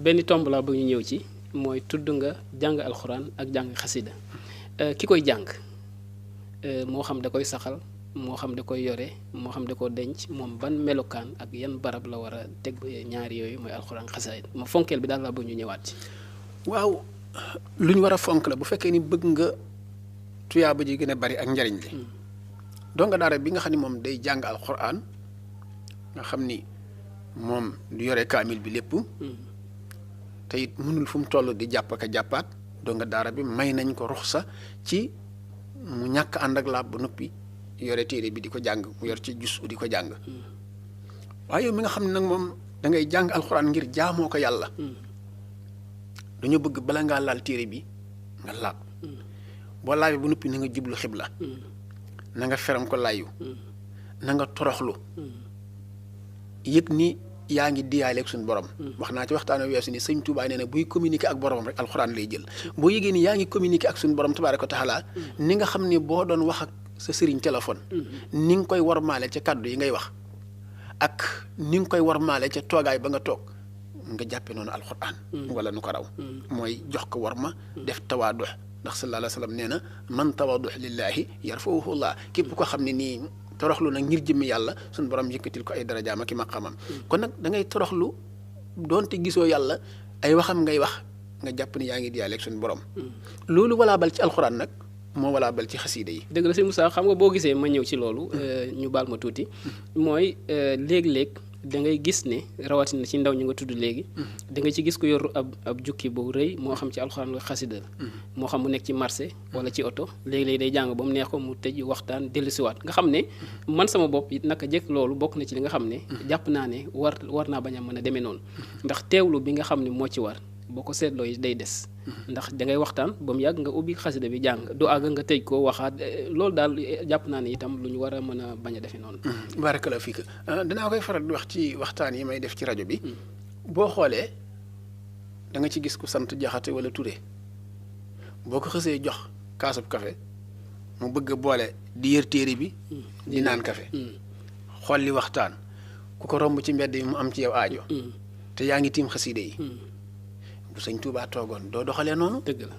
benn tomb laa bëgg ñu ñëw ci mooy tudd nga jàng alxuraan ak jàng xasida ki koy jàng moo xam da koy saxal moo xam da koy yore moo xam da ko denc moom ban melokaan ak yan barab la war a teg ñaari yooyu mooy alxuraan xasida ma fonkeel bi daal laa bëgg ñu ñëwaat ci. waaw lu ñu war a fonk la bu fekkee ni bëgg nga tuyaaba ji gën a bari ak njariñ li donga daara bi nga xam ne moom day jàng alxuraan nga xam ni moom du yore kaamil bi lépp te it mënul fu mu toll di jàpp ak a jàppaat donga daara bi may nañ ko ruxsa ci mu ñàkk ànd ak laab ba noppi yore téere bi di ko jàng mu yor ci jus di ko jàng waaye yow mi nga xam ne nag moom da ngay jàng alxuraan ngir jaamoo ko yàlla dañoo bëgg bala ngaa laal téere bi nga laab boo laabee ba noppi na nga jublu xibla na nga feram ko layu na nga toroxlu yëg ni yaa ngi diyaaleeg suñu borom wax naa ci waxtaan weesu ni sëñ Tuubaa nee na buy communiquer ak boromam rek alxuraan lay jël boo yëgee ni yaa ngi communiquer ak suñu borom tabaaraka wa taala ni nga xam ne boo doon wax ak sa sëriñ téléphone ni nga koy warmaale ca kàddu yi ngay wax ak ni nga koy warmaale ca toogaay ba nga toog nga jàppe noonu alxuraan wala nu ko raw mooy jox ko warma def tawaadux ndax sallallahu alayhi wa sallam nee na man tawaadux lillaahi yarfa'uhu llaah képp ko xam ne nii toroxlu nag ngir jëmmi yàlla suñu borom yëkkatil ko ay darajaam ak i maqamam kon nag da ngay toroxlu doonte gisoo yàlla ay waxam ngay wax nga jàpp ni yaa ngi diyaaleeg suñu borom loolu walaa bal ci alxuraan nag moo walaa bal ci xasiida yi. dëgg la sëñ Moussa xam nga boo gisee ma ñëw ci loolu ñu baal ma tuuti mooy léeg-léeg da ngay gis ne rawatina ci ndaw ñu nga tudd léegi da nga ci gis ko yor ab jukki bu rëy moo xam ci alxuraan ak xasida moo xam mu nekk ci marché wala ci oto léegi-léegi day jàng ba mu neex ko mu tëj waxtaan dellusiwaat nga xam ne man sama bopp naka jëkk loolu bokk na ci li nga xam ne jàpp naa ne war naa bañ a mën a demee noonu ndax teewlu bi nga xam ne moo ci war boo ko seetloo yi day des ndax da ngay waxtaan ba mu yàgg nga ubbi xasida bi jàng du àgg nga tëj ko waxaat loolu daal jàpp naa ne itam lu ñu war a mën a bañ a defee noonu. barakallahu fiik danaa koy faral di wax ci waxtaan yi may def ci rajo bi boo xoolee da nga ci gis ku sant Jaxate wala Ture boo ko xësee jox kaasub café mu bëgg a boole di yër téere bi di naan café xool li waxtaan ku ko romb ci mbedd yi mu am ci yow aajo te yaa ngi tiim xasida yi bu sëñ Tuubaa toogoon doo doxalee noonu. dëgg la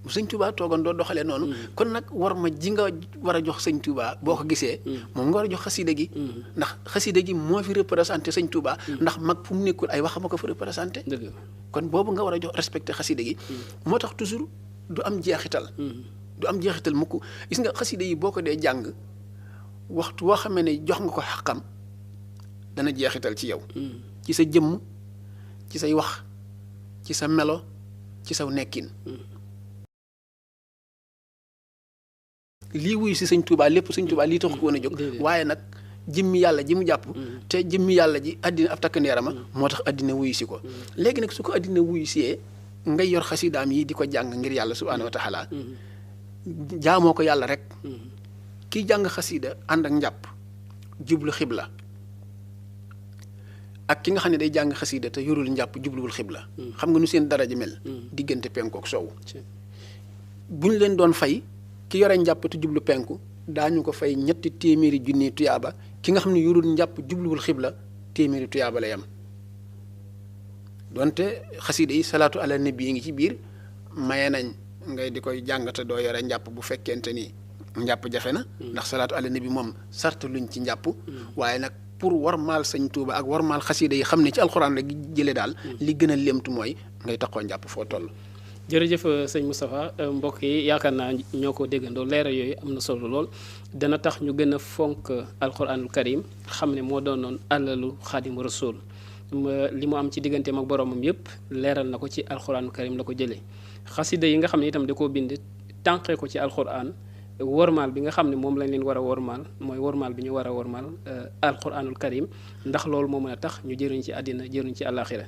bu sëñ Tuubaa toogoon doo doxalee noonu. kon nag war ma ji nga war a jox sëñ Tuubaa boo ko gisee. moom nga war a jox xasida gi. ndax xasida gi moo fi représenté sëñ Tuubaa. ndax mag fu mu nekkul ay waxama ko fa représenté. dëgg la kon boobu nga war a jox respecté xasida gi. moo tax toujours du am jeexital. du am jeexital mukk gis nga xasida yi boo ko dee jàng waxtu woo xamee ne jox nga ko xaqam dana jeexital ci yow. ci sa jëmm ci say wax. ci sa melo ci saw nekkin lii wuyu si sëñ Tuubaa lépp sëñ Tuubaa lii tax ko woon a jóg waaye nag jëmmi yàlla ji mu jàpp te jëmmi yàlla ji àddina ab takk ndeerama moo tax àddina wuyu si ko léegi nag su ko àddina wuyu siyee ngay yor xasidaam yi di ko jàng ngir yàlla subhaanahu wa taala jaamoo ko yàlla rek kiy jàng xasida ànd ak njàpp jublu xibla ak ki nga xam ne day jàng xasida te yorul njàpp jubluwul xibla xam nga nu seen daraja mel diggante penku ak sowu bu ñu leen doon fay ki yore njàpp te jublu penku daañu ko fay 300 junni tuyaaba ki nga xam ne yorul njàpp jubluwul xibla 100 tuyaaba lay am donte xasida yi salaatu ala nabi yi ngi ci biir maye nañ ngay di koy jàng te doo yore njàpp bu fekkente ni njàpp jafe na ndax salaatu ala nabi moom sart luñ ci njàpp waaye nag pour warmaal sëñ Tuuba ak warmaal xasida yi xam ne ci alxuraan rek jële daal li gën a léemtu mooy ngay taxoo njàpp foo toll. jërëjëf sëñ Moustapha mbokk yi yaakaar naa ñoo ko déggandoo leeral yooyu am na solo lool dana tax ñu gën a fonk alxuraanul karim xam ne moo doonoon alalu xaadimu rasul li mu am ci digganteem ak boromam yépp leeral na ko ci alxuraanul karim la ko jëlee xasida yi nga xam ne itam da koo bind tànqee ko ci alxuraan wormaal bi nga xam ne moom lañ leen war a wormaal mooy wormaal bi ñu war a wormaal alquranul karim ndax loolu moo mën a tax ñu jëriñ ci àddina jëriñ ci àllaaxira